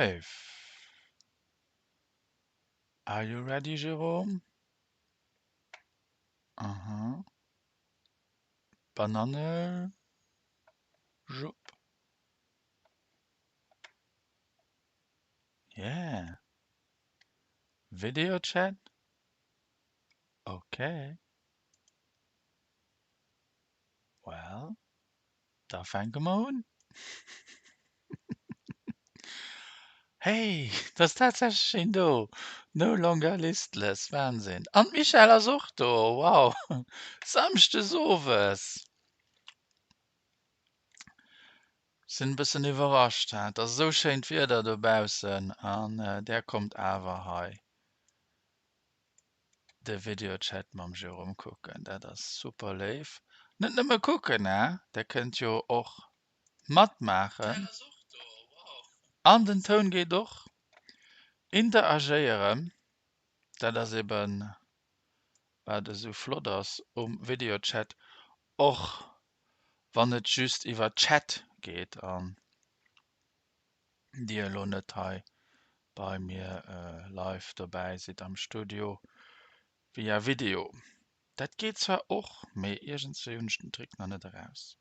Live! Are you ready Jérôme? Aha. Bananne Jupp. Yeah. Video chat? Okay. Well, Da fänke mer un. Hey, et ass tatsächlech een do! No longer listless, Wahnsinn! An d'Michèle ass och do, wow! Samschdes owes! Sinn e bëssen iwwerrascht, he? Et ass esou schéint Wieder dobaussen an där kommt awer hei de Videochat mam Jérôme kucken, dat ass super léif. Net nëmme kucken, hè, der kënnt jo och matmaachen an den Toun geet och. Interagéieren, dat ass eben wat esou flott ass um Videochat, och wann et just iwwer Chat geet an Dir elo net hei bei mir live dobäi sidd am Studio via Video. Dat geet zwar och, mee iergendswéi hunn ech den Trick nach net eraus.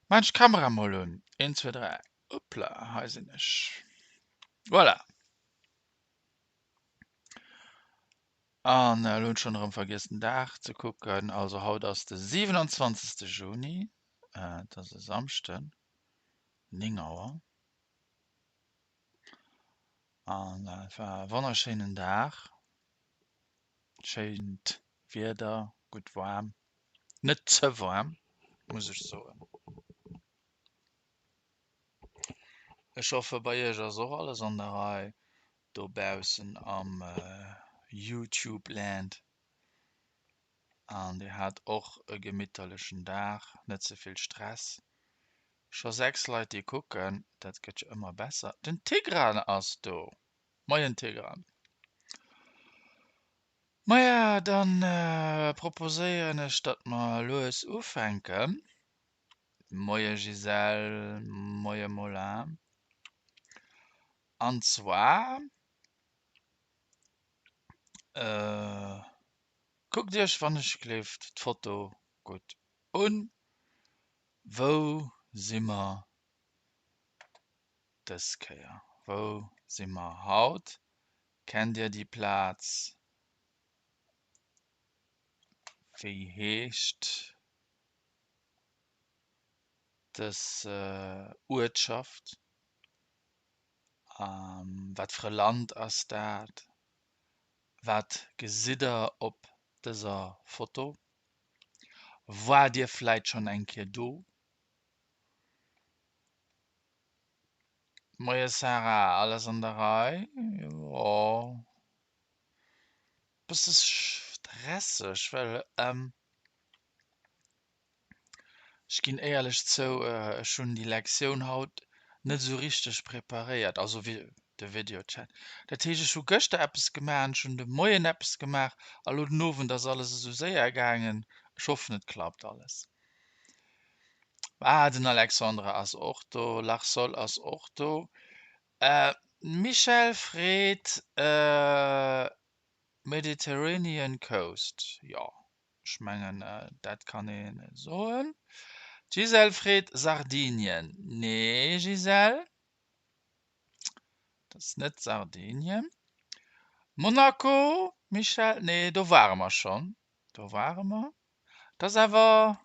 Maan ech d'Kamera mol un. Een, zwee, dräi, uppla, hei sinn ech. Voilà. An elo hunn ech schonn erëm vergiess den Dag ze kucken. Also haut ass de 27. Juni, et ass e Samschden, 9 Auer. An et war e wonnerschéinen Dag, schéint Wieder, gutt waarm, net ze waarm muss ech soen. Ech hoffe bei iech ass och alles an der Rei dobaussen am Youtube Land an dir hat och e gemitterlechen Dag, net ze vill Stress. Scho 6 Leit déi kucken, dat gëtt jo ëmmer besser. Den Tigran ass do! Moien Tigran. Maja, dann proposéieren ech datt mer lues ufänken. Moie Gisèle, moie Mola. An zwar kuckt iech wann ech gleeft d'Foto gutt un. Wou si mer dës Kéier? Wou si mer haut? Kennt Dir déi Plaz? Wéi heescht dës Uertschaft? Wat fir e Land ass dat? Wat gesitt Der op dëser Foto? Waart Dir vläit schonn eng Kéier do? Moie Sarah, alles an der Rei? Jo, bësse stresseg, well ech ginn éierlech zou, ech hunn déi Lektioun haut net esou richteg preparéiert, also de Videochat. Dat heescht, ech hu gëschter eppes gemaach an ech hunn de Moien eppes gemaach a lo den Owend ass alles esou séier gaangen. Ech hoffen, et klappt alles. Ah, den Alexandre ass och do, Larsol ass och do. D'Michèle freet Mediterranean Coast, jo. Ech mengen dat kann ee soen. D'Gisèle freet Sardinien. Nee Gisèle, dat ass net Sardinien. Monaco, Michèle? Nee, do ware mer schonn. Do ware mer. Dat ass awer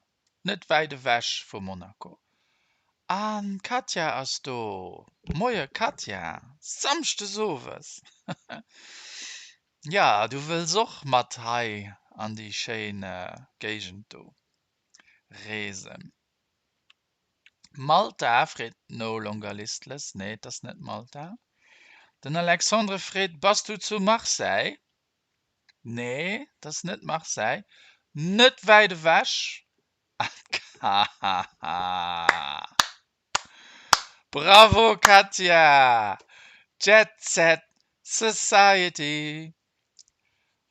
net wäit ewech vu Monaco. An d'Katja ass do. Moie Katja, Samschdes owes. Ja, du wëlls och mat hei an déi schéin Géigend do reesen. Malta? freet d'No Longer Listless. Nee, et ass net Malta. Den Alexandre freet, Bass du zu Marseille? Nee, et ass net Marseille. Net wäit ewech. Hahaha. Bravo Katja! Jet Set Society!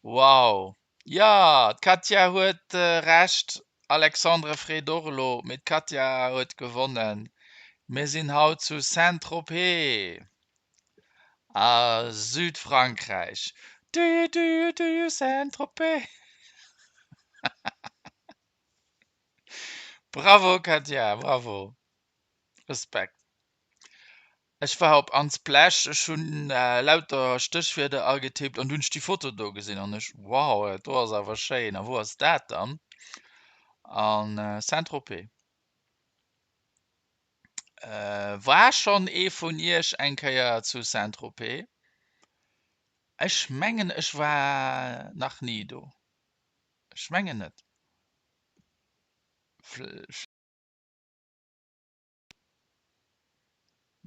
Wow! Jo, d'Katja huet Recht, Alexandre freet och elo, mee d'Katja huet gewonnen. Mir sinn haut zu Saint-Tropez! A Südfrankräich. Du du du Saint-Tropez. Bravo Katja, bravo. Respekt. Ech war op Unsplash, ech hunn lauter Stéchwierder agetippt an du hunn ech déi Foto do gesinn an ech, wow, dat do ass awer schéin. A wou ass dat dann? An Saint-Tropez. War schonn ee vun iech eng Kéier zu Saint-Tropez? Ech mengen ech war nach ni do. Ech mengen net.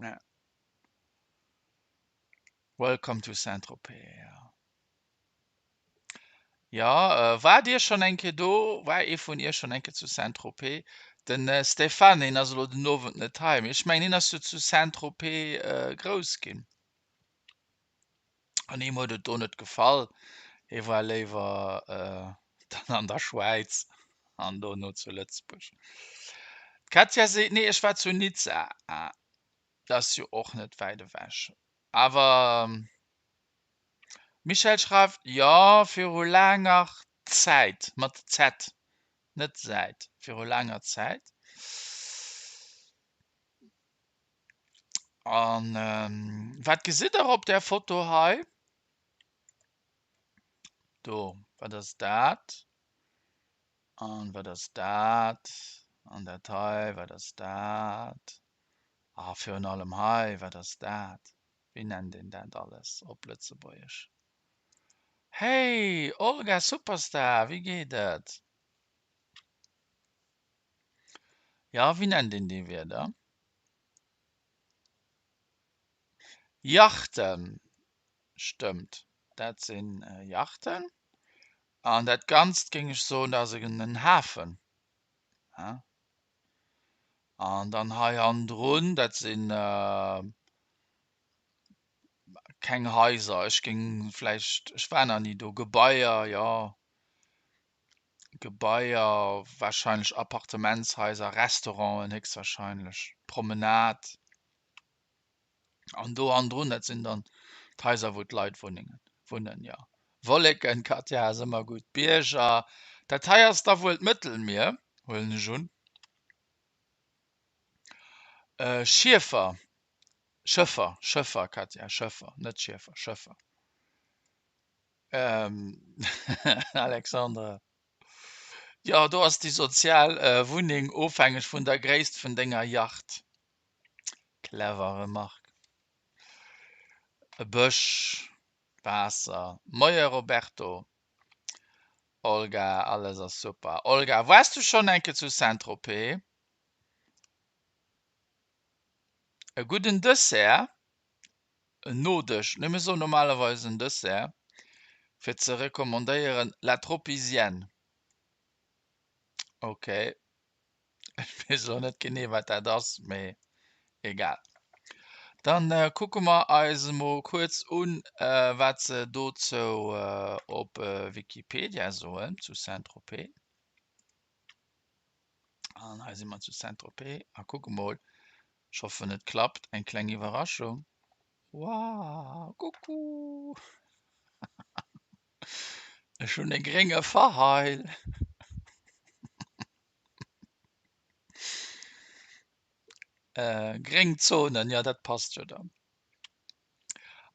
Ja. Welcome to Saint-Tropez, ja. Ja, äh, war Dir schonn eng Kéier do? War ee vun Iech schonn eng Kéier zu Saint-Tropez? Den äh, Stéphane, deen ass elo den Owend net hei, mee ech mengen, hien ass jo zu Saint-Tropez äh, grouss ginn. An him huet et do net gefall. Hie war léiwer äh, dann an der Schwäiz an dono zu Lëtzebuerg. D'Katja seet, nee, ech war zu Nizza. Ah, dat ass jo och net wäit ewech. Awer Michèle schreift, jo, viru laanger Zäit, mat Z, net Säit, viru laanger Zäit. An wat gesitt der op där Foto hei? Do, wat ass dat? An wat ass dat? An dat hei, wat ass dat? A virun allem hei, wat ass dat? Wéi nennt een dat alles op Lëtzebuergesch? Hey Olga Superstar, wéi geet et? Jo, wéi nennt een déi Wierder? Yachten, stëmmt, dat sinn Yachten. An dat Ganzt géing ech soen, dat ass en Hafen. An dann hei hannendrun, dat sinn keng Haiser, ech géing vläicht, ech war nach ni do, Gebaier, jo, Gebaier, warscheinlech Appartementshaiser, Restauranten héchstwarscheinlech, Promenade. An do hannendrun, dat sinn dann d'Haiser, wou d'Leit wunnengen, wunnen, jo. Wolleken, Katja, ass ëmmer gutt. Bierger, dat hei ass da wuel d'Mëttelmier, huelen ech un. Schiefer, Schëffer, Schëffer, Katja, Schëffer, net Schiefer, Schëffer. Alexandre, jo, do ass déi sozial Wunneng ofhängeg vun der Gréisst vun denger Yacht. Clever Remarque. E Bësch, Waasser. Moie Roberto. Olga, alles ass super. Olga, waars du schonn eng Kéier zu Saint-Tropez? E gudden Dessert, en Nodësch, nee mir soen normalerweis en Dessert, fir ze recommandéieren, La Tropézienne. Ok, ech weess elo net genee wat dat ass, mee egal. Dann kucke mer eis emol kuerz un, wat se dozou op Wikipedia soen zu Saint-Tropez. An hei si mer zu Saint-Tropez a kucke mol, ech hoffen et klappt, eng kleng Iwwerraschung. Wow, Kucku! Ech hunn e grénge Verheil. Gréng Zonen, jo dat passt jo dann.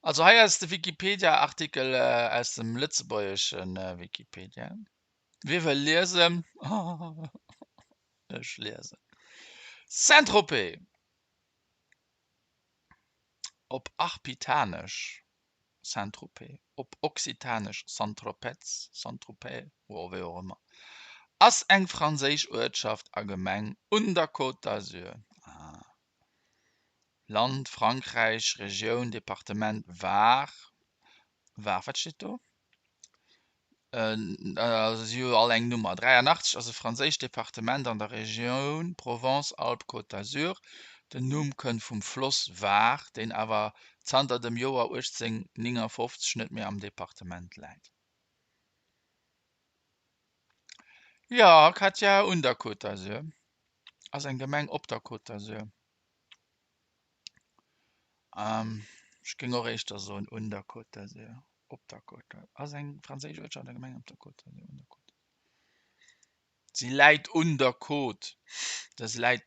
Also hei ass de Wikipedia-Artikel aus dem lëtzebuergesche Wikipedia. Wie wëll liesen? Ech liesen. Saint-Tropez op Arpitanesch, Saint-Tropez, op Okzitanesch Saint-Tropez, Saint-Tropez oder wéi och ëmmer, ass eng franséisch Uertschaft a Gemeng un der Côte d'Azur. Land, Frankräich, Regioun, Departement Var, Var, wat steet do? Si hu all eng Nummer. 83 ass e franséischt Departement an der Regioun Provence-Alpes-Côte d'Azur. Den Numm kënnt vum Floss Var, deen awer zanter dem Joer 1859 net méi am Departement läit. Jo, Katja, un der Côte d'Azur ass eng Gemeng op der Côte d'Azur. Ech géing och éischter soen un der Côte d'Azur, op der Côte d'Azur. Ass eng franséisch Uertschaft oder Gemeng op der Côte d'Azur, un der Côte d'Azur. Si läit un der Côte. Se läit,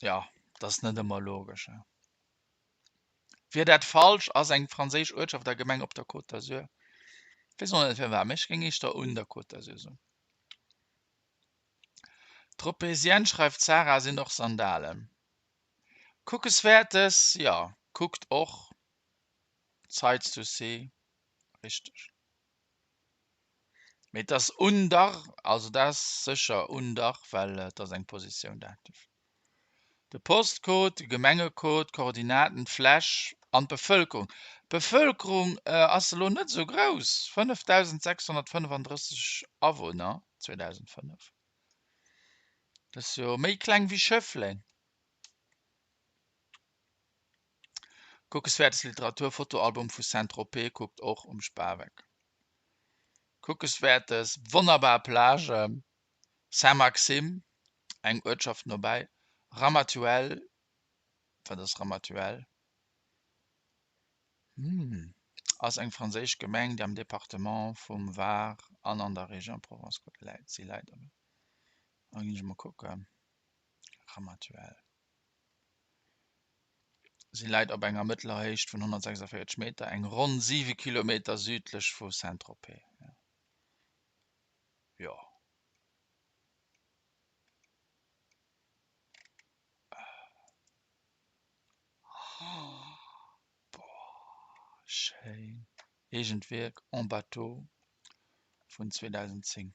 jo, dat ass net ëmmer logesch, he. Wier dat falsch? Ass eng franséisch Uertschaft oder Gemeng op der Côte d'Azur? Weess och net firwat, mee ech géing éischter un der Côte d'Azur soen. Tropézienne schreift d'Sarah sinn och Sandalen. Kuckeswäertes, jo, kuckt och Sights to see, richteg. Mee et ass un der, also dat ass sécher un der, well et ass eng Positioun Dativ. De Postcode, de Gemengecode, d'Koordinaten, d'Fläch an d'Bevëlkerung. D'Bevëlkerung ass elo net esou grouss, 5.635 Awunner 2005. Dat ass jo méi kleng wéi Schëffleng. Kuckeswäertes Literatur, Fotoalbum vu Saint-Tropez, kuckt och um Spaweck. Kuckeswäertes, wonnerbar Plage, Saint-Maxime, eng Uertschaft nobäi, Ramatuelle, wat ass Ramatuelle? Hm, ass eng franséisch Gemeng, déi am Departement vum Var an an der Région Provence-Côte läit. Si läit op. Da ginn ech emol kucken. Ramatuelle. Si läit op enger mëttler Héicht vun 146 Meter, eng ronn 7 Kilometer südlech vu Saint-Tropez. Jo. Boah, schéin. Eegent Wierk, En bateau vun 2010.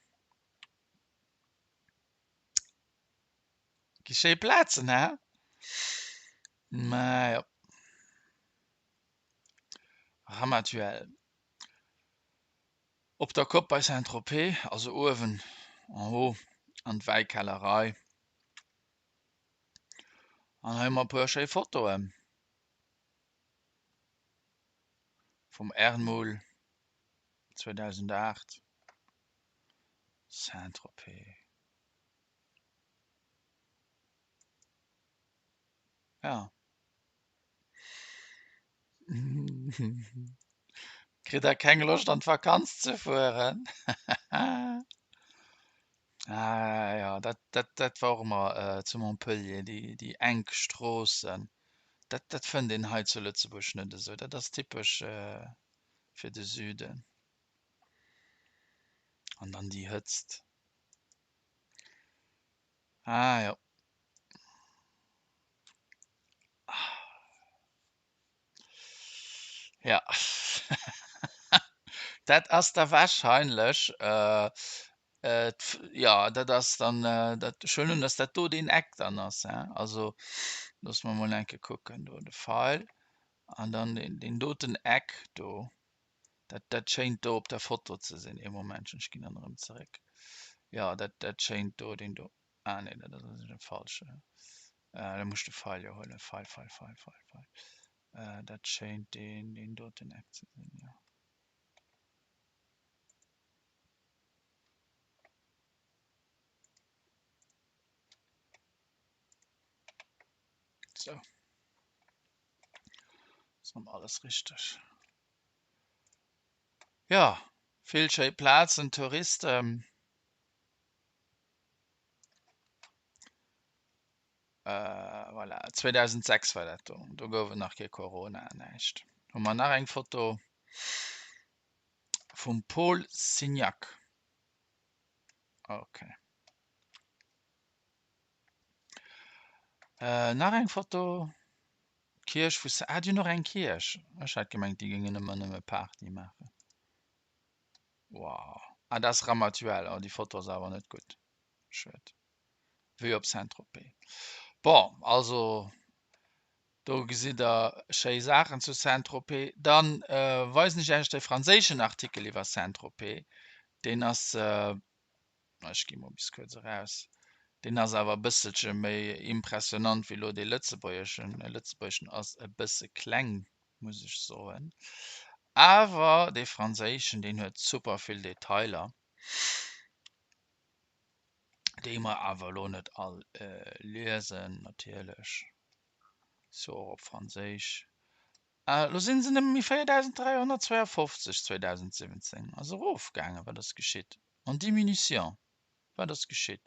Gi schéi Plazen, hä? Mä jo. Ramatuelle. Op der Kopp bei Saint-Tropez, also uewen en haut an d'Wäikellerei. An hei hu mer e puer schéi Fotoen vum Ernmuhl 2008, Saint-Tropez. Ja. Kritt der keng Loscht an d'Vakanz ze fueren? Ah ja, dat, dat, dat war och ëmmer äh, zu Montpellier, déi, déi enk Stroossen. Dat, dat fënnt een hei zu Lëtzebuerg net esou. Dat ass typesch äh, fir de Süden. An dann déi Hëtzt. Ah jo. Ja. Dat ass da wahrscheinlech äh, äh, ja, dat ass dann äh, dat ech huelen un, dass dat do deen Eck dann ass, hein. Also loosse mer mol eng Kéier kucken do de Feil an dann deen, deen doten Eck do. Dat, dat schéint do op der Foto ze sinn. Ee Momentchen, ech ginn dann erëm zeréck. Jo, dat, dat schéint do deen do. Ah nee, dat ass e falsche. Äh, da muss ech de Feil jo huelen. Feil, Feil, Feil, Feil, Feil. Äh, dat schéint deen, deen doten Eck ze sinn, jo. Sou. Ass erëm alles richteg. Jo, vill schéi Plazen, Touristen. Äh, voilà, 2006 war dat do. Do gouf et nach kee Corona, näischt. Hu mer nach eng Foto vum Paul Signac. Okay. Äh, nach eng Foto. D'Kierch vu Sa-, ah, déi hunn och eng Kierch. Ech hat gemengt, déi géingen ëmmer nëmme Party maachen. Wow. Ah, dat ass Ramatuelle. Oh, déi Foto ass awer net gutt. Schued. Vue op Saint-Tropez. Bon, also do gesitt der schéi Saachen zu Saint-Tropez. Dann weisen ech Iech de franséischen Artikel iwwer Saint-Tropez. Deen ass, ech gi mol bis kuerz eraus, deen ass awer e bësselche méi impressionant wéi elo dee lëtzebuergeschen. De lëtzebuergeschen ass e bësse kleng, muss ech soen. Awer dee franséischen, deen huet super vill Detailer. Déi mer awer elo net all liesen natierlech. Ass jo och op Franséisch. Elo sinn se nëmme méi 4.352 2017. Ass erofgaangen. Wat ass geschitt? En diminution. Wat ass geschitt?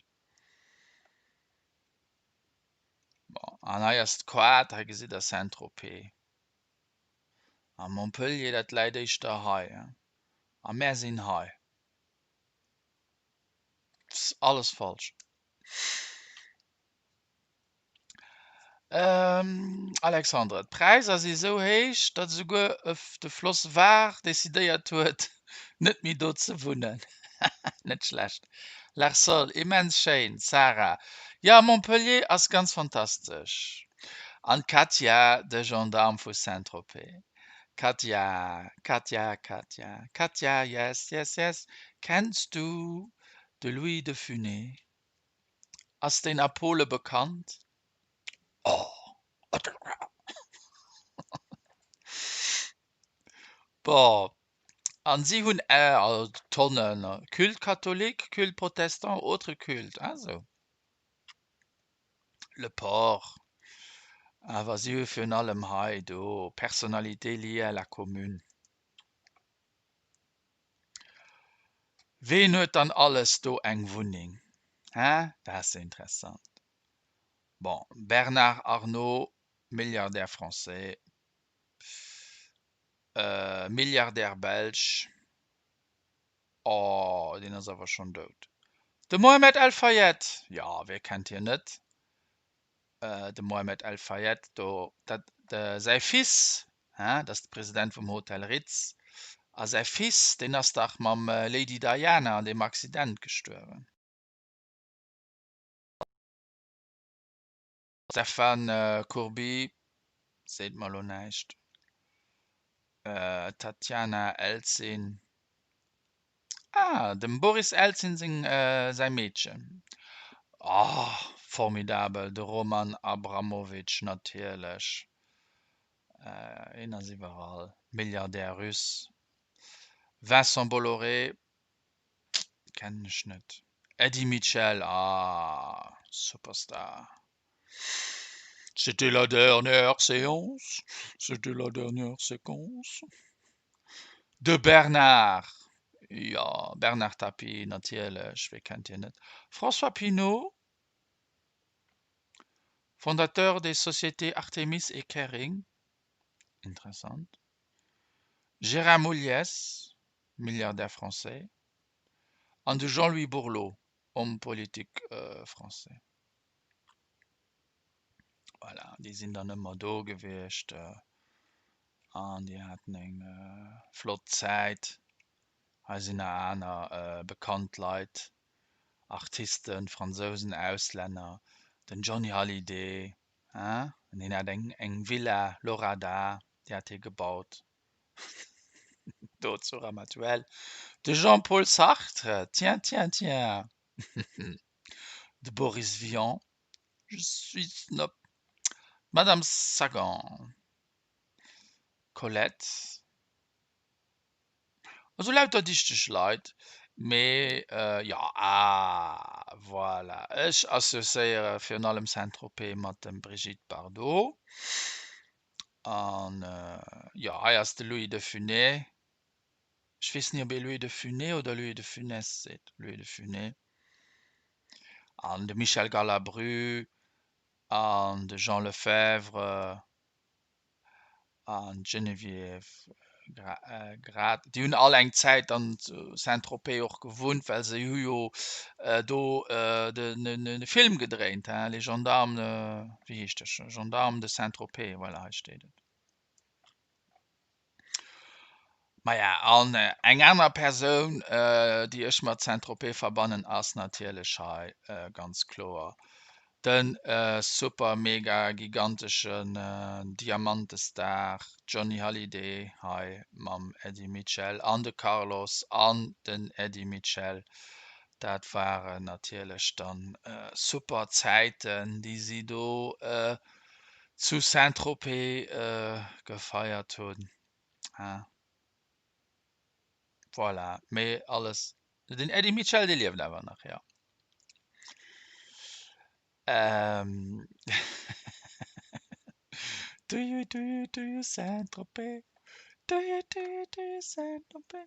Bon, an hei ass d'Kaart, hei gesitt der Saint-Tropez. A Montpellier, dat läit éischter hei. A mär sinn hei. Alles falsch. Alexandre, D'Präisser si sou héich, datt esouguer de Floss Var decidéiert huet, net méi do ze wunnen. Net schlecht. Larsol, Immens schéin. Sarah, Jo, Montpellier ass ganz fantastesch. An d'Katja, de Gendarme vu Saint-Tropez. Katja, Katja, Katja, Katja, yes, yes, yes, kennst du de Louis de Funès? Ass deen a Pole bekannt? Oh! Bon, an si hunn Tonnen, Culte catholique, culte protestant, autres cultes, ah sou. Le Port, awer si hu virun allem hei do Personnalités liées à la commune. Ween huet dann alles do eng Wunneng? Hä? Dat ass jo interessant. Bon, Bernard Arnault, Milliardaire français, Milliardaire belge, oh, deen ass awer schonn dout. De Mohamed El Fayed, jo, wie kennt hien net? De Mohamed El Fayed do, dat säi Fils, hein, dat ass de President vum Hotel Ritz, a säi Fils, deen ass dach mam Lady Diana an deem Accident gestuerwen. Stéphane Courbit seet mer elo näischt. Tatiana Elzin, ah, dem Boris Elzin seng säi Meedchen. Oh, formidabel, de Roman Abramovich natierlech. Hien ass iwwerall. Milliardär Russ. Vincent Bolloré, kennen ech net. Eddy Mitchell, ah, Superstar. C'était la dernière séance, c'était la dernière séquence. De Bernard, jo, Bernard Tapie, natierlech, wie kennt hien net? François Pinault, fondateur des sociétés Artémis et Kering, interessant. Gérard Mulliez, Milliardaire français, an de Jean-Louis Borloo, homme politique français. Voilà, déi sinn dann ëmmer do gewiescht an déi haten eng flott Zäit. Hei sinn nach aner bekannt Leit, Artisten, Fransousen, Auslänner, den Johnny Hallyday, hein, deen hat eng eng Villa, Lorada, déi hat hie gebaut do zu Ramatuelle. De Jean-Paul Sartre, tiens, tiens, tiens, de Boris Vian, Je suis snob. D'Madame Sagan. D'Colette. Also lauter dichteg Leit, mee jo, ah voilà, ech associéiere virun allem Saint-Tropez mat dem Brigitte Bardot. An jo, hei ass de Louis de Funès. Ech weess ni, ob ee Louis de Funès oder Louis de Funès seet. Louis de Funès. An de Michel Galabru an de Jean Lefebvre an d'Geneviève Grad, déi hunn all eng Zäit dann zu Saint-Tropez och gewunnt, well se hu jo do de Film gedréint, hein, Les Gendarmes, wéi heescht de scho, Gendarmes de Saint-Tropez, voilà, hei steet et. Maja, an eng aner Persoun, déi ech mat Saint-Tropez verbannen, ass natierlech hei ganz kloer de super mega giganteschen Diamantestar Johnny Hallyday, hei mam Eddy Mitchell an de Carlos an den Eddy Mitchell. Dat waren natierlech dann super Zäiten, déi si do zu Saint-Tropez gefeiert hunn. Voilà, mee alles. Den Eddy Mitchell, dee lieft awer nach, jo. Do you, do you, do you Saint-Tropez? Do you, do you, do you Saint-Tropez?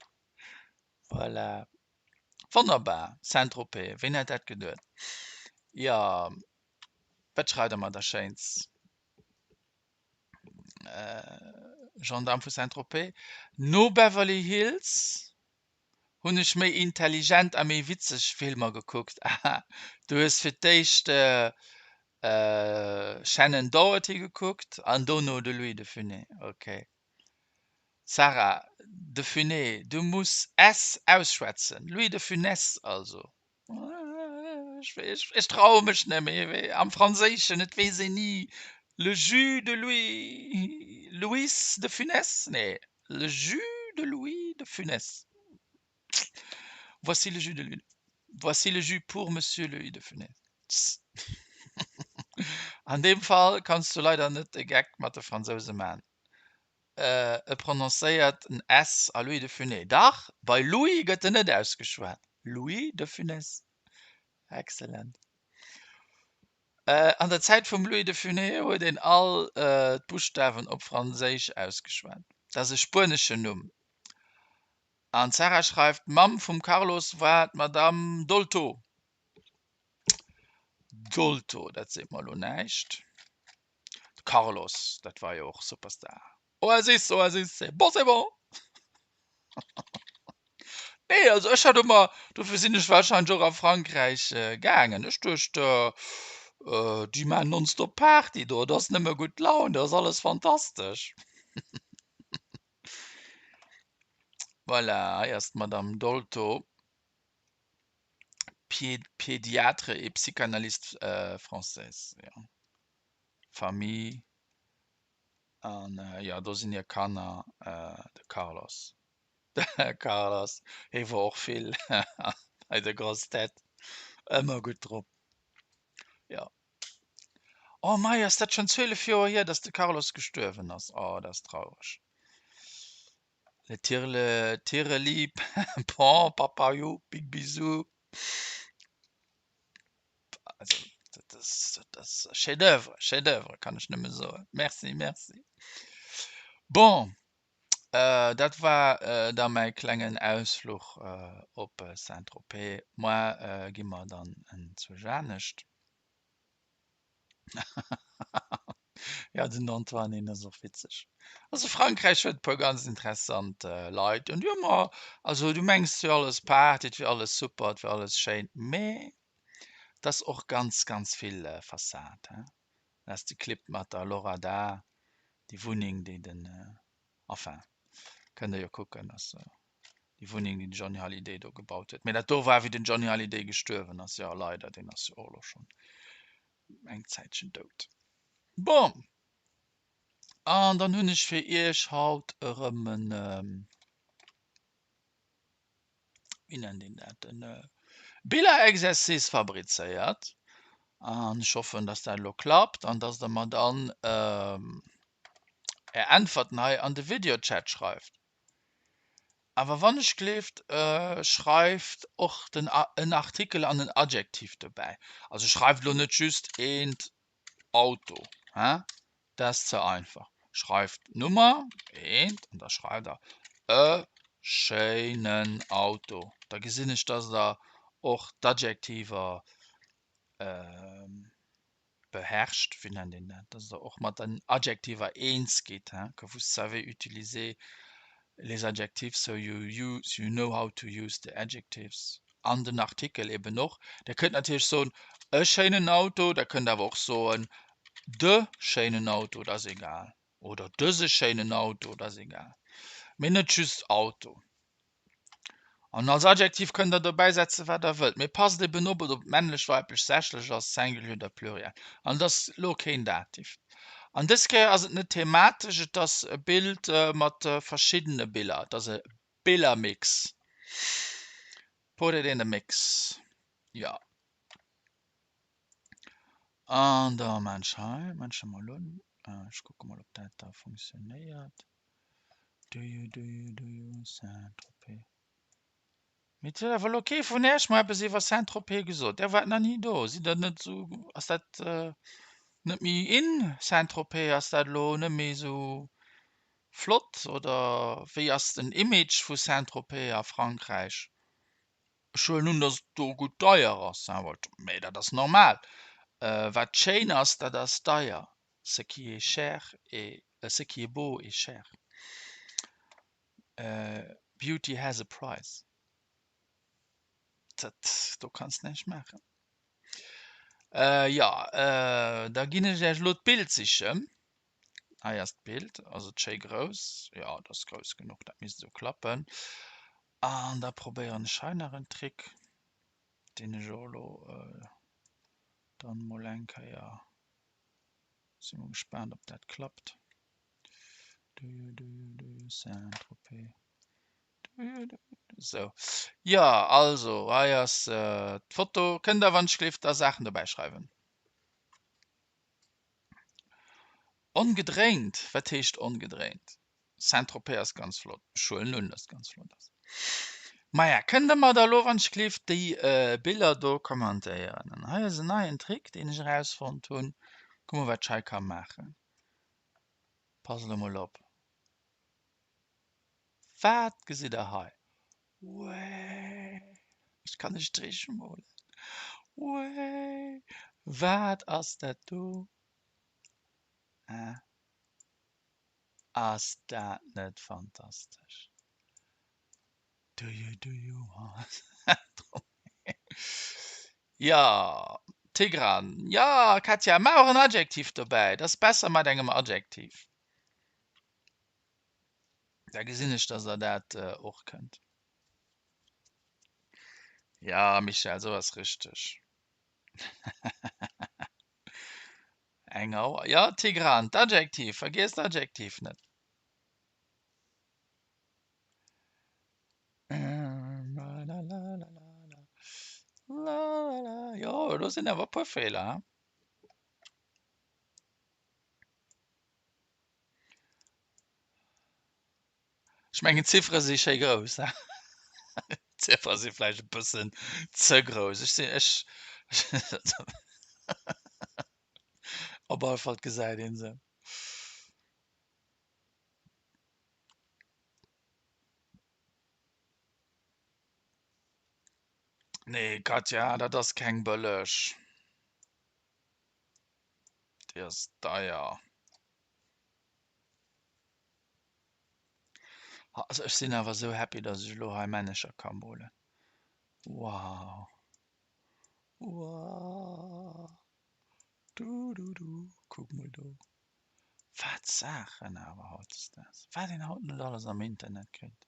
Voilà. Wonnerbar, Saint-Tropez, ween hätt dat geduet? Jo, wat schreift der mer da Schéins? Gendarme vu Saint-Tropez. No Beverly Hills hunn ech méi intelligent a méi witzeg Filmer gekuckt. Aha, du hues fir d'éischt Shannen Doherty gekuckt an dono de Louis de Funès. Ok. Sarah, de Funès, du muss s ausschwätzen. Louis de Funès also. Ech traue mech net méi. Am Franséischen, et weess een ni. Le jus de Louis, Louis de Funès? Nee, le jus de Louis de Funès. Voici le jus de Louis. Voici le jus pour Monsieur Louis de Funès. An deem Fall kanns du leider net de Geck mat de Fransouse man. E prononcéiert en S a Louis de Funès. Dach, bei Louis gëtt en net ausgeschwat. Louis de Funès. Excellent. An der Zäit vum Louis de Funès huet een all d'Buschtawen op Franséisch ausgeschwat. Dat ass e spueneschen Numm. An d'Sarah schreift, D'Mamm vum Carlos war d'Madame Dolto. Dolto, dat seet mer elo näischt. De Carlos, dat war jo och Superstar. Oasis, Oasis, c'est bon, c'est bon! Nee, also ech hat ëmmer, dofir sinn ech warscheinlech och a Frankräich gaangen, ech duecht, déi maachen nonstop Party do, et ass nëmme gutt Laun, do ass alles fantastesch. Voilà, hei ass d'Madame Dolto, Pédiatre et psychanalyste française, jo. Famille an jo, do sinn hir Kanner, de Carlos. De Carlos, hee wor och vill bei de Grosses Têtes, ëmmer gutt drop. Jo. Oh mei, ass dat schonn 12 Joer hier, dass de Carlos gestuerwen ass? Oh, dat ass traureg. Le tirle, tireli, pon, papayou, big bisou. Also, dat ass, dat ass Chef d'oeuvre, Chef d'oeuvre, kann ech nëmme soen. Merci, merci. Bon, dat war da mäi klengen Ausfluch op Saint-Tropez. Moar gi mer dann enzwousch anescht. Jo, den Antoine, deen ass och witzeg. Also Frankräich huet e puer ganz interessant Leit an déi hu mer, also du mengs et wier alles Party, et wier alles super, et wier alles schéin, mee et ass och ganz, ganz vill Fassad, hein. Dat ass de Clip mat der Laura Da, déi Wunneng, déi den, enfin, kënnt der jo kucken, ass déi Wunneng, déi den Johnny Hallyday do gebaut huet. Mee dat do war, wéi den Johnny Hallyday gestuerwen ass, jo leider, deen ass jo och elo schonn eng Zäitchen dout. Bon, an dann hunn ech fir iech haut erëm en, wéi nennt een dat, en Billerexercice fabrizéiert. An ech hoffen, dass dat elo klappt an dass der mer dann är Äntwerten hei an de Videochat schreift. Awer wann ech gleeft, schreift och den en Artikel an en Adjektiv dobäi. Also schreift elo net just eent Auto, hein, dat ass ze einfach. Schreift d'Nummer eent an da schreift der e schéinen Auto. Da gesinn ech, dass der och d'Adjektiver beherrscht, wéi nennt een dat, dass Der och mat den Adjektiver eens gitt, hein, que vous savez utiliser les adjectifs, so you use, you know how to use the adjectives an den Artikel eben och. Der kënnt natierlech soen, e schéinen Auto, Der kënnt awer och soen, de schéinen Auto, dat ass egal, oder dëse schéinen Auto, dat ass egal, mee net just Auto. An als Adjektiv kënnt der dobäi setzen, wat der wëllt, mee passt eben op, ob et männlech, weiblech, sächlech ass, Singulier oder Pluriel. An et ass elo keen Dativ. An dës Kéier ass et net thematesch, et ass e Bild mat verschiddene Biller, et ass e Billermix. Put it in the mix. Jo. An da maan ech hei, maan ech emol un. Ech kucke mol, ob dat da funktionéiert. Do you, do you, do you Saint-Tropez? Mee et huet awer elo kee vun Äech mer eppes iwwer Saint-Tropez gesot. Där waart nach ni do. Sidd der net esou, ass dat. Net méi in, Saint-Tropez? Ass dat elo net méi esou flott oder wéi ass den Image vu Saint-Tropez a Frankräich? Ech huelen un, datt et do gutt deier ass, mee dat ass normal. Wat schéin ass, dat ass deier. Ce qui est cher est, ce qui est beau est cher. Beauty has a price. Dat do kanns näischt maachen. Jo, da ginn ech Iech elo d'Bild sichen. Hei ass d'Bild. Ass et schéi grouss? Jo, et ass grouss genuch, dat misst esou klappen. An da probéieren ech hei nach en Trick, deen ech och elo dann mol eng Kéier, si mol gespaant, ob dat klappt. Saint-Tropez. Sou, jo, also hei ass d'Foto. Kënnt der wann ech gleeft da Saachen dobäi schreiwen. Ongedréint, wat heescht ongedréint? Saint-Tropez ass ganz flott. Ech huelen un, dass et ganz flott ass. Maja, kënnt der mer da elo wann ech gleeft déi Biller do kommentéieren? An hei ass en neien Trick, deen ech erausfonnt hunn. Kuck mol wat ech hei ka maachen. Pass elo mol op. Wat gesitt der hei? Wee! Ech kann e Strich molen. Wee! Wat ass dat do? Äh? Ass dat net fantastesch? Do you, do you want Jo, Tigran. Jo, Katja, maach och en Adjektiv dobäi. Dat ass besser mat engem Adjektiv. Da gesinn ech, dass der dat och kënnt. Ja, Michèle, sou ass richteg. Eng Auer. Ja, Tigran, d'Adjektiv, vergiess d'Adjektiv net. Jo, do sinn awer e puer Feeler, he? Ech mengen d'Ziffere si schéi grouss, he? D'Ziffere si vläicht e bëssen ze grouss. Ech sinn, ech, op alle Fall gesäit ee se. Nee, Katja, dat ass keng bëlleg. Déi ass deier. Also ech sinn awer esou happy, dass ech elo hei Männecher ka molen. Wow. Wow. Du, du, du. Kuck mol do. Wat Saachen awer hautdesdaags. Wat een haut net alles am Internet kritt.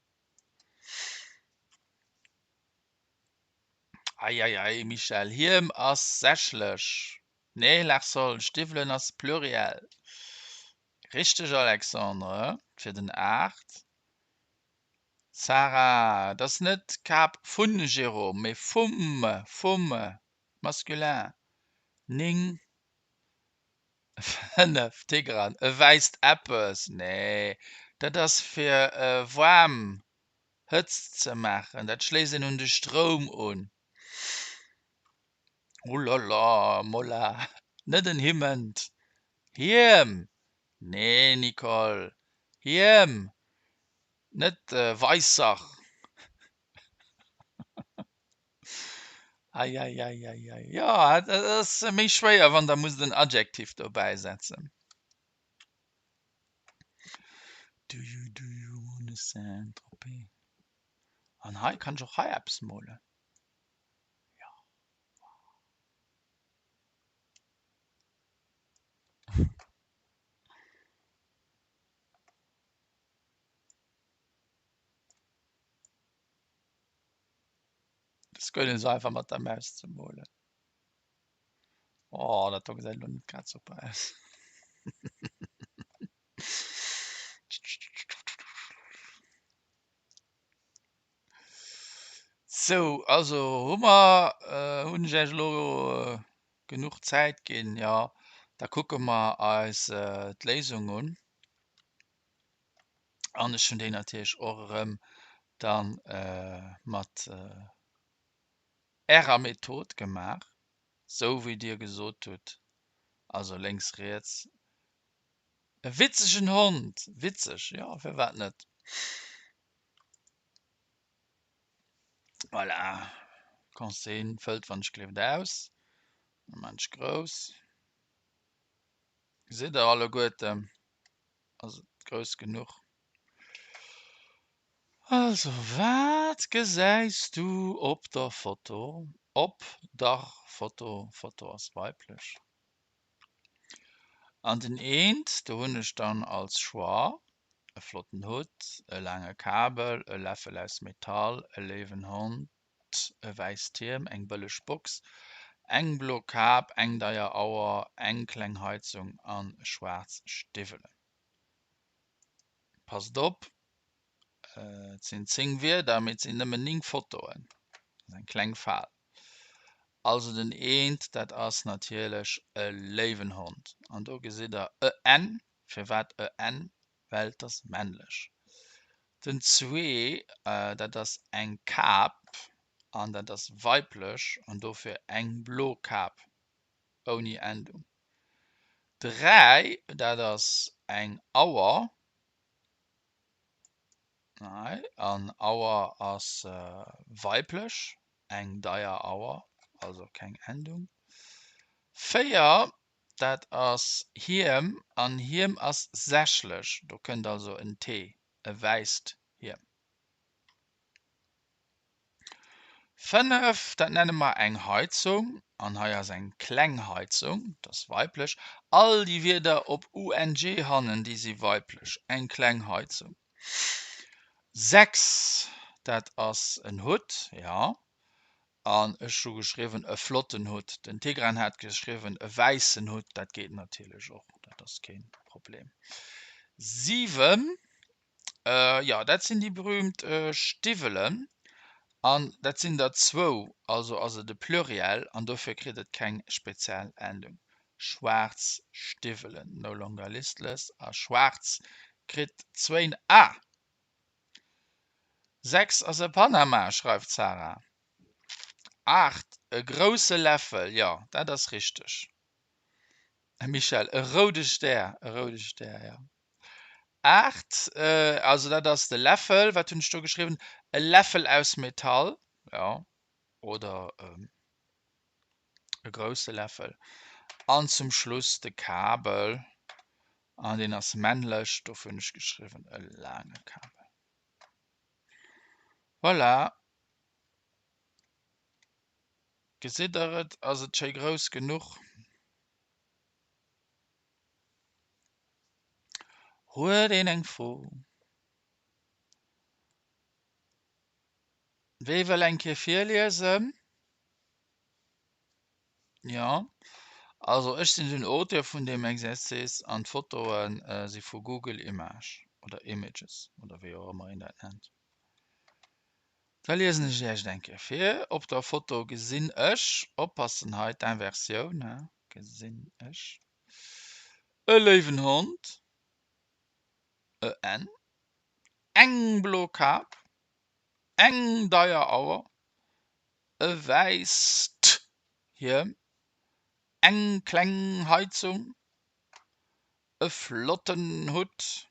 Eieiei, Michèle, Hiem ass sächlech. Nee, Larsol, Stiwwelen ass Pluriel. Richteg, Alexandre, fir den 8. Sarah, et ass net Kap vun Jérôme, mee vum, vum, masculin. 9, 5, Tigran, e wäisst eppes. Nee, dat ass fir waarm Hëtzt ze maachen, dat schléisst een un de Stroum un. Oh la la, Mola, net en Himment! Hiem! Nee, Nicole, Hiem! Net Weissach! Eieieiei, jo, et ass méi schwéier, wann der musst en Adjektiv dobäi setzen. Do you, do you wanna Saint-Tropez? An hei kann ech och hei eppes molen. Jo. Dat ass guer net esou einfach mat der Maus ze molen. Oh, dat do gesäit elo net grad super aus. Sou, also hu mer, hunn ech Iech elo genuch Zäit ginn? Jo, da kucke mer eis d'Léisung un. An ech hunn déi natierlech och erëm dann mat Ärer Method gemaach, sou wéi Dir gesot hutt. Also lénks, riets. E witzegen Hond! Witzeg, jo, firwat net? Voilà, Conseil fëllt wann ech gleeft aus. Da maan ech grouss. Gesitt der alleguerten, ass et grouss genuch? Also, wat gesäis du op der Foto? Op der Foto, Foto ass weiblech. An den Eent, do hunn ech dann als Choix e flotten Hutt, e laange Kabel, e Läffel aus Metall, e léiwen Hond, e wäisst Hiem, eng bëlleg Box, eng blo Kap, eng deier Auer, eng kleng Heizung a schwaarz Stiwwelen. Passt op, et sinn 10 Wierder, mee et sinn nëmmen 9 Fotoen. Dat ass eng kleng Fal. Also den Eent, dat ass natierlech e léiwen Hond. An do gesitt der e n. Firwat e n? Well et ass männlech. Den Zwee, dat ass eng Kap an dat ass weiblech an dofir eng blo Kap ouni Endung. 3, dat ass eng Auer, hei, an Auer ass weiblech, eng deier Auer, also keng Endung. 4, dat ass Hiem, an Hiem ass sächlech, do kënnt also en T, e wäisst Hiem. 5, dat nenne mer eng Heizung, an hei ass eng kleng Heizung, dat ass weiblech. All déi Wierder op ung hannen, déi si weiblech, eng kleng Heizung. 6, dat ass en Hutt, jo, an ech hu geschriwwen e flotten Hutt. Den Tigran hat geschriwwen e wäissen Hutt, dat geet natierlech och, dat ass kee Problem. 7, Jo, dat sinn déi berüümt Stiwwelen. An dat sinn der zwou, also ass et e Pluriel an dofir kritt et keng speziell Endung. Schwaarz Stiwwelen, no longer listless, a schwaarz kritt zwéin a. 6 ass e Panama, schreift d'Sarah. 8, e grousse Läffel, jo, dat ass richteg. Michèle, e roude Stär, e roude Stär, jo. 8, also dat ass de Läffel, wat hunn ech do geschriwwen? E Läffel aus Metall, jo, oder e grousse Läffel. An zum Schluss de Kabel, an deen ass männlech, dofir hunn ech geschriwwen e laange Kabel. Voilà. Gesitt der et? Ass et schéi grouss genuch? Huet een eng Fro? Wee wëll eng Kéier virliesen? Jo, also ech sinn den Auteur vun deem Exercice an d'Fotoe si vu Google Image oder Images oder wéi och ëmmer een dat nennt. Da liesen ech Iech et eng Kéier vir. Op der Foto gesinn ech, oppassen hei d'Inversioun, he, gesinn ech e léiwen Hond, e n, eng blo Kap, eng deier Auer, e wäisst Hiem, eng kleng Heizung, e flotten Hutt,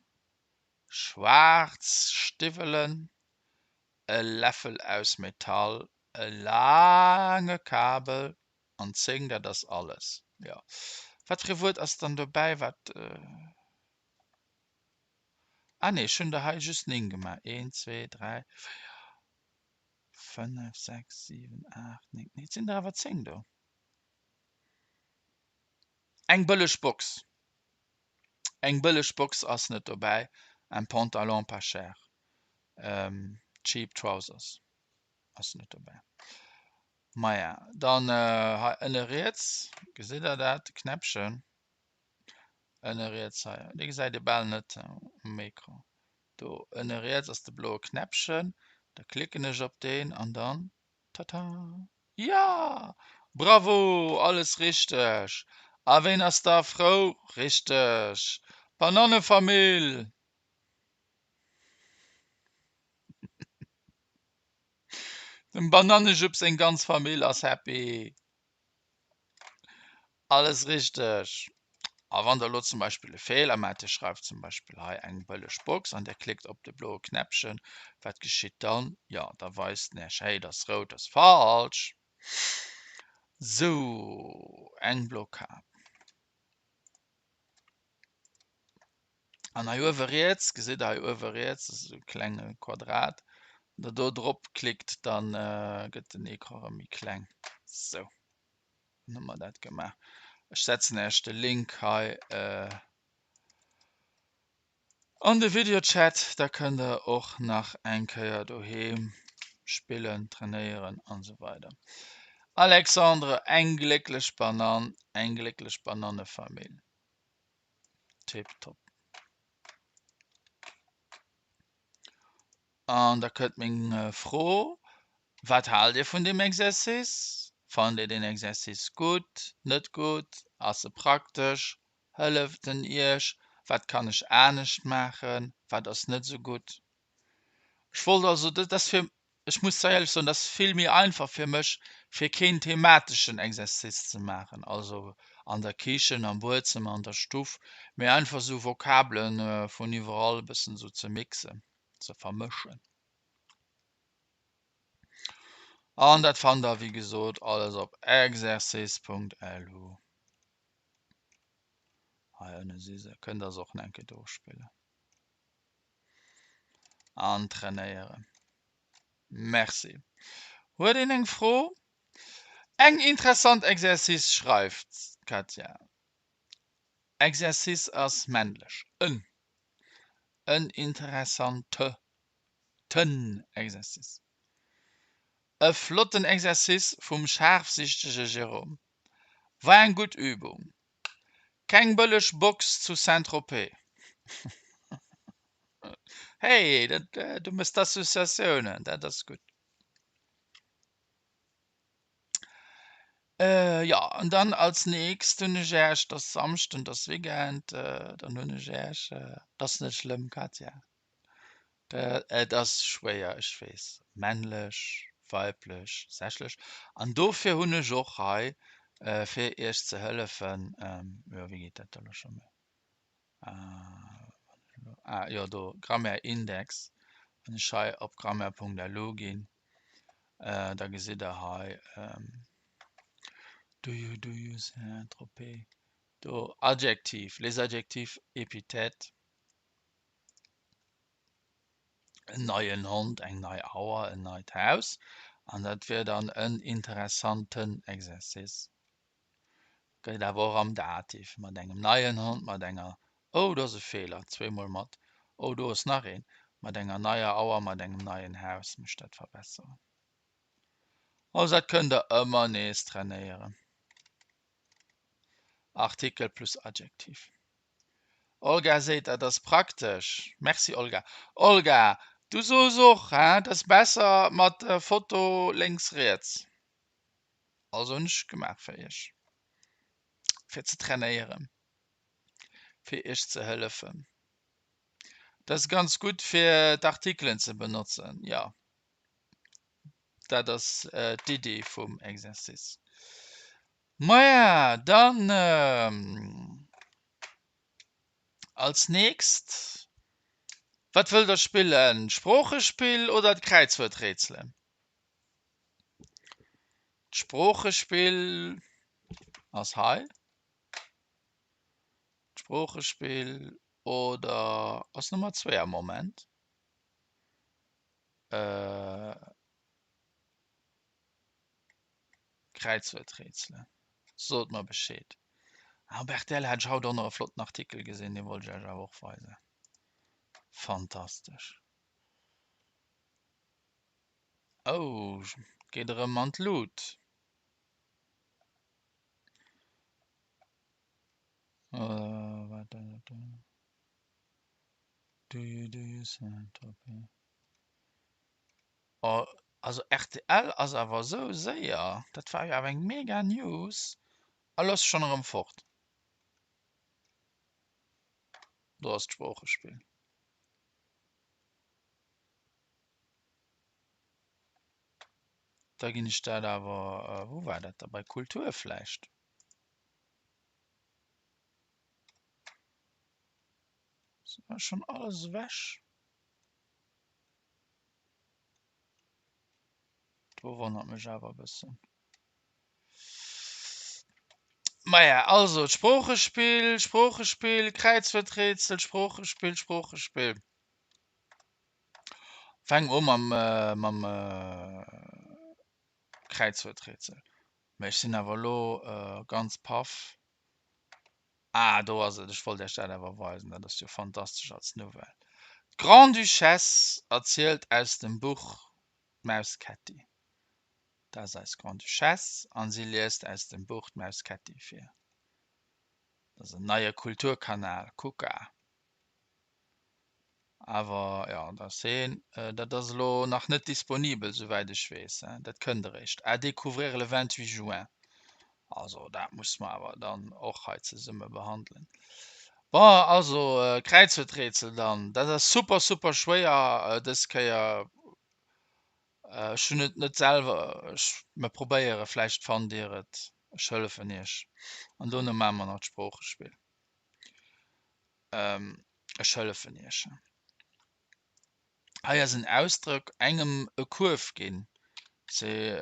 Schwaarz Stiwwelen, e Läffel aus Metall, e laange Kabel an 10, dat ass alles. Jo. Wat fir e Wuert ass dann dobäi, wat. Ah nee, ech hunn der hei just 9 gemaach. 1, 2, 3, 4, 5, 6, 7, 8, 9. Nee, et sinn der awer 10 do. Eng bëlleg Box. Eng bëlleg Box ass net dobäi, un pantalon pas cher, cheap trousers ass net dobäi. Maja, dann hei ënne riets, gesitt der dat, de Knäppchen ënne riets hei, dee gesäit ee bal net um Ecran. Do ënne riets ass de bloe Knäppchen, da klicken ech op deen an dann, tata! Ja! Bravo! Alles richteg! A ween ass da frou? Richteg! D'Banannefamill! Dem Banannejupp seng ganz Famill ass happy! Alles richteg! A wann der elo zum Beispill e Feeler maacht, Dir schreift zum Beispill hei eng bëlleg Box an Dir klickt op de bloe Knäppchen, wat geschitt dann? Jo, da weist en Iech, hey, dat ass rout, dat ass falsch. Sou, eng blo Kap. An hei uewe riets, gesitt Der hei uewe riets, dat ass esou e klenge Quadrat, wann Der do drop klickt, da gëtt den Ecran erëm méi kleng. Sou. Dann hu mer dat gemaach. Ech setzen Iech de Link hei an de Videochat, da kënnt der och nach eng Kéier doheem spillen, trainéieren an esou weider. Alexandre, eng glécklech Banann, eng glécklech Banannefamill. Tiptop. An da kënnt meng Fro, Wat haalt Dir vun deem Exercice? Fannt Dir deen Exercice gutt, net gutt? Ass e praktesch? Hëlleft en Iech? Wat kann ech anescht maachen? Wat ass net esou gutt? Ech wollt also, dat ass fir, ech muss zwar éierlech soen, dat ass vill méi einfach fir mech, fir keen themateschen Exercice ze maachen, also an der Kichen, am Buedzëmmer, an der Stuff, mee einfach esou Vokabelen vun iwwerall e bëssen esou ze mixen, ze vermëschen. An dat fannt der wéi gesot alles op exercice.lu. Hei ënne si se, kënnt der se och nach eng Kéier durchspillen an trainéieren. Merci. Huet een eng Fro? Eng interessant Exercice schreift d'Katja. Exercice ass männlech, en. En interessante ten Exercice. E flotten Exercice vum schaarfsichtege Jérôme. War eng gutt Übung. Keng bëlleg Box zu Saint-Tropez. Hey, dat, du mëss d'Associatiounen, dat ass gutt. Jo, an dann als nächst hunn ech Äech, 't ass Samschden, 't ass Weekend, dann hunn ech Äech, 't ass net schlëmm Katja, et ass schwéier, ech weess, männlech, weiblech, sächlech, an dofir hunn ech och hei, fir Iech ze hëllefen, jo wéi geet dat da lo scho méi, ah jo do, Grammaire Index, wann ech hei op grammaire.lu ginn, da gesitt der hei, do you do you Saint-Tropez, do Adjektiv, les adjectifs épithètes. En neien Hond, eng nei Auer, en neit Haus. An dat wier dann en interessanten Exercice. Geet awer och am Dativ, mat engem neien Hond, mat enger, oh do ass e Feeler, zweemol mat, oh do ass nach een, mat enger neier Auer, mat engem neien Haus mech dat verbesseren. Also dat kënnt der ëmmer nees trainéieren. Artikel plus Adjektiv. Olga seet, dat ass praktesch. Merci Olga. Olga, du soos och, hein, dat ass besser mat der Foto lénks riets. Also hunn ech gemaach fir iech, fir ze trainéieren, fir iech ze hëllefen. Dat ass ganz gutt fir d'Artikelen ze benotzen, jo. Dat ass d'Iddi vum Exercice. Maja, dann als nächst, wat wëllt der spillen? D'Sproochespill oder d'Kräizwuerträtselen? D'Sproochespill ass hei. D'Sproochespill oder ass Nummer 2 am Moment. Kräizwuerträtselen. Sot mer Bescheed. Ah, op rtl hat ech haut och nach e flotten Artikel gesinn, dee wollt ech Iech awer och weisen. Fantastesch. Oh, geet erëm an d'Lut. Wat Do you do you Saint-Tropez? Oh, also rtl ass awer esou séier, dat war jo awer eng mega News a lo ass se schonn erëm fort. Do ass d'Sproochespill. Da ginn ech dat awer, wou war dat da, bei Kultur vläicht? Ass schonn alles ewech? Do wonnert mech awer e bëssen. Maja, also d'Sproochespill, Sproochespill, Kräizwuerträtsel, Sproochespill, Sproochespill. Fänke mer u mam, mam Kräizwuerträtsel. Mä ech sinn awer elo ganz paff. Ah, do ass et. Ech wollt Iech dat awer weisen. Dat ass jo fantastesch als Nouvelle. D'Grande-Duchesse erzielt aus dem Buch D'Maus Kätti. Dat ass eis Grande-Duchesse an si liest aus dem Buch D'Maus Kätti vir. Dat ass en neie Kulturkanal, Kuka. Awer jo, dat ass een. Dat ass elo nach net disponibel, souwäit ech weess. Dat kënnt eréischt. À découvrir le 28 juin. Also dat musse mer awer dann och hei zesumme behandelen. Bon, also Kräizwuerträtsel dann. Dat ass super, super schwéier dës Kéier. Ech hunn et net selwer, ech, mer probéiere, vläicht fannt Dir et. Ech hëllefen Iech. An dono maache mer nach d'Sproochespill. Ech hëllefen Iech. Hei ass en Ausdrock, engem e Kuerf ginn, c'est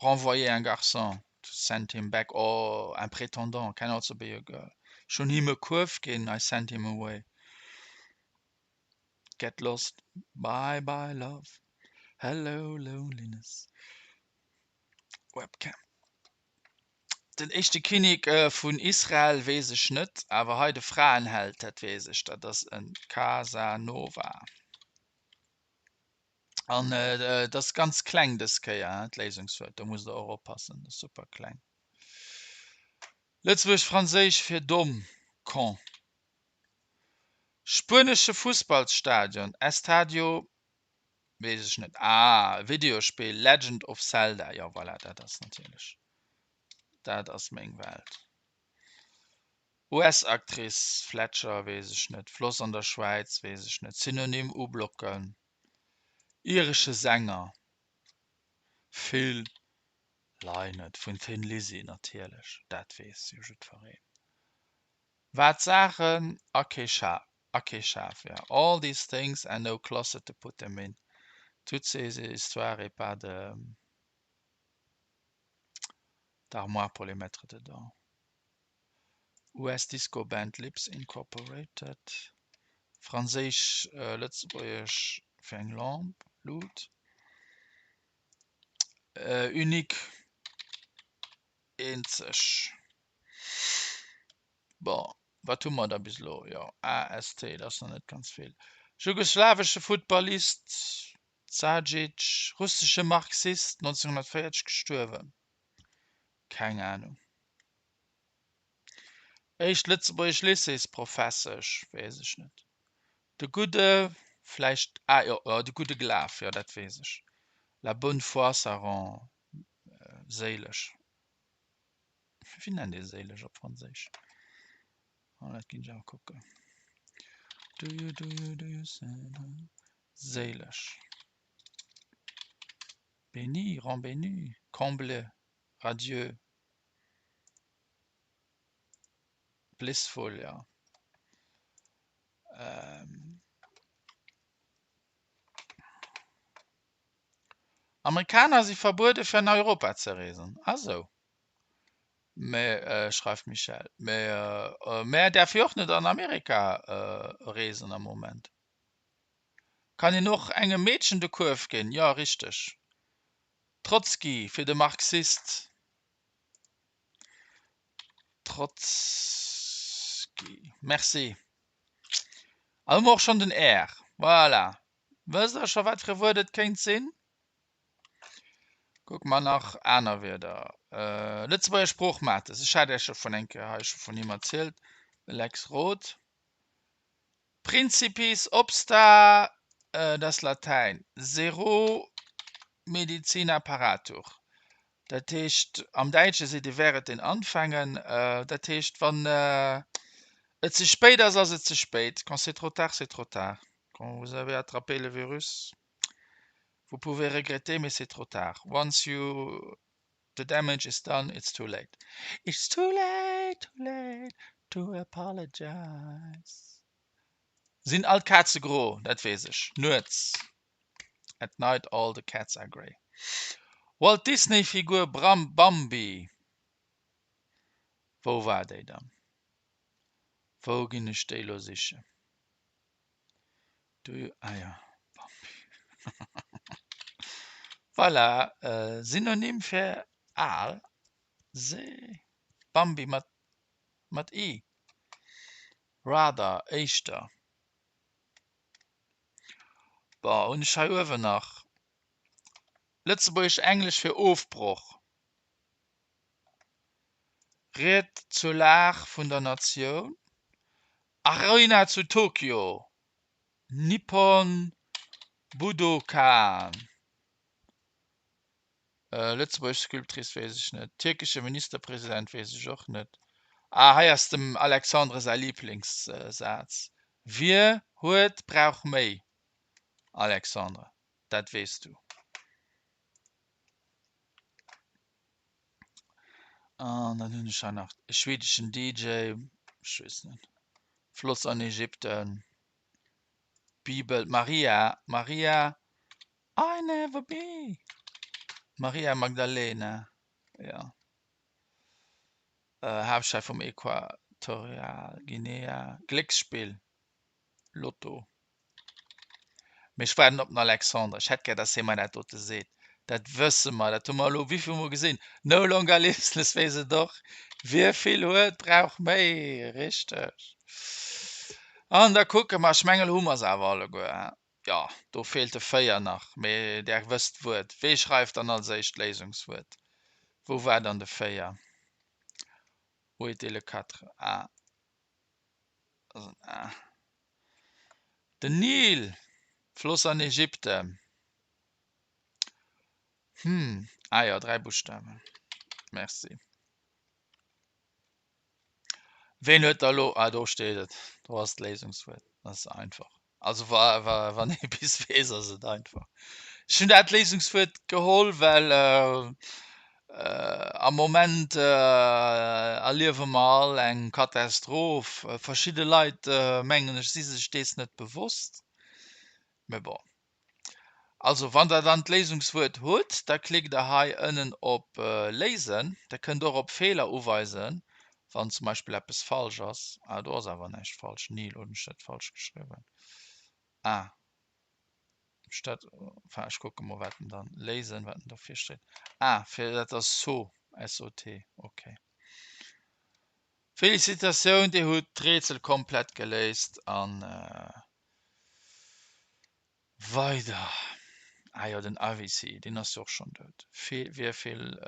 renvoyer un garçon, to send him back, or un prétendant, can also be a girl. Ech hunn him e Kuerf ginn, I sent him away. Get lost, bye bye love, hello loneliness. Webcam. Den éischte Kinnek vun Israel weess ech net, awer hei de Fraenheld, dat weess ech, dat ass e Casanova. An et ass ganz kleng dës Kéier, d'Léisungswuert, do musst der och oppassen, dat ass super kleng. Lëtzebuergesch-Franséisch fir domm, con. Spuenesche Fussballsstadion, Estadio Weess ech net. Ah, Videospill Legend of Zelda. Jo, voilà, dat ass natierlech, dat ass meng Welt. US-Actrice Fletcher, weess ech net. Floss an der Schwäiz, weess ech net. Synonym ublocken. Iresche Sänger Phil Lynott vun Thin Lizzy natierlech, dat weess jo jiddwereen. Wat Saachen a kee Schaf. A kee Schaf, ja. All these things and no closet to put them in. Toutes ces histoires et pas de d'armoire pour les mettre dedans. US Disco Band Lips Incorporated. Franséisch, Lëtzebuergesch fir eng Lamp, Lut. Unique, eenzeg. Bon, wat hu mer da bis elo? Jo, AST, dat ass nach net ganz vill. Jugoslawesche Futtballist Dzajic, russesche Marxist, 1940 gestuerwen. Keng Anung. Éischt lëtzebuergesch Lycéesprofessesch, weess ech net. De gudde, vläicht, ah jo, de gudde Glaf, jo, dat weess ech. La bonne foi, ça rend séileg. Wéi nennt ee séileg op Franséisch? Oh, dat ginn ech awer kucken. Do you, do you, do you say, séileg. Béni, rend béni, comblé, radieux, blissful, ja. Ähm. Amerikaner si verbuede fir an Europa ze reesen. Ah sou. Mä, schreift d'Michèle, mä mär däerfe jo och net an Amerika reesen am Moment. Kann een och engem Meedchen de Kuerf ginn? Jo, richteg. Trotzki fir de Marxist. Trotzki. Merci. An hu mer och schonn den R. Voilà. Wësst der scho wat fir e Wuert et kéint sinn? Kucke mer nach aner Wierder. Lëtzebuerger Sproochmates, ech hat Iech jo vun eng Kéier hei scho vun him erzielt, de Lex Roth. Principis obsta, dat ass Latäin, zero medicina paratur. Dat heescht, am Däitsche seet ee wehret den Anfängen. Dat heescht, wann et ze spéit ass, ass et ze spéit. Quand c'est trop tard, c'est trop tard. Quand vous avez attrapé le virus, vous pouvez regretter, mais c'est trop tard. Once you, the damage is done, it's too late. It's too late, too late to apologize. Sinn all d'Kaze gro? Dat weess ech. Nuets. At night all the cats are grey. Walt Disney Figur Bram Bambi. Wou war déi dann? Wou ginn ech déi lo sichen? Do you, ah ja, Bambi. Voilà, Synonym fir al, se, Bambi mat mat i. Rather, éischter. Bon, hunn ech hei uewen nach Lëtzebuergesch-Englesch fir Ofbroch. Ried zur Lag vun der Natioun. Arena zu Tokio, Nippon Budokan. Lëtzebuergesch Sculptrice weess ech net. Tierkesche Ministerpresident weess ech och net. Ah, hei ass dem Alexandre säi Liblingssaz, Wie huet, brauch méi. Alexandre, dat weess du. An dann hunn ech hei nach e schwedeschen DJ, ech weess net, Floss an Ägypten, Bibel, Maria, Maria, I never be Maria Magdalena, jo. Haaptstad vum Equatorialguinea, Glécksspill, Lotto. Mee ech waarden op den Alexandre. Ech hätt gär, dass hie mer dat dote seet. Dat wësse mer, dat hu mer elo wéivill mol gesinn. No longer lives weess et och. Wie vill huet, brauch méi. Richteg. An da kucke mer, ech mengen, elo hu mer se awer alleguer, hein? Jo, do feelt de 4 nach, mee där wësst d'Wuert. Wee schreift dann als éischt d'Léisungswuert? Wou war dann de 4? Où était le quatre? Ah, ass en A. Den Nil, Floss an Ägypten. Hm, ah jo, 3 Buschtawen. Merci. Ween huet da lo, ah do steet et, do ass d'Léisungswuert, dat ass einfach. Also wa, wa, wann ee bis weess, ass et einfach. Ech hunn dat Léisungswuert geholl, well am Moment erliewe mer all eng Katastroph. Verschidde Leit, mengen ech, si sech dees net bewosst. Mä bon. Also wann der dann d'Léisungswuert hutt, da klickt der hei ënnen op Léisen. Der kënnt och op Feeler uweisen, wann zum Beispill eppes falsch ass. Ah, do ass awer näischt falsch. Nil, hunn ech dat falsch geschriwwen? Ah, statt, enfin, ech kucke mol, wat en dann léisen, wat en dofir steet. Ah, fir dat ass so, S-O-T, okay. Felicitatioun, Dir hutt d'Rätsel komplett geléist an Weider, ah jo, den Avicii, deen ass jo och schonn dout. Wie vill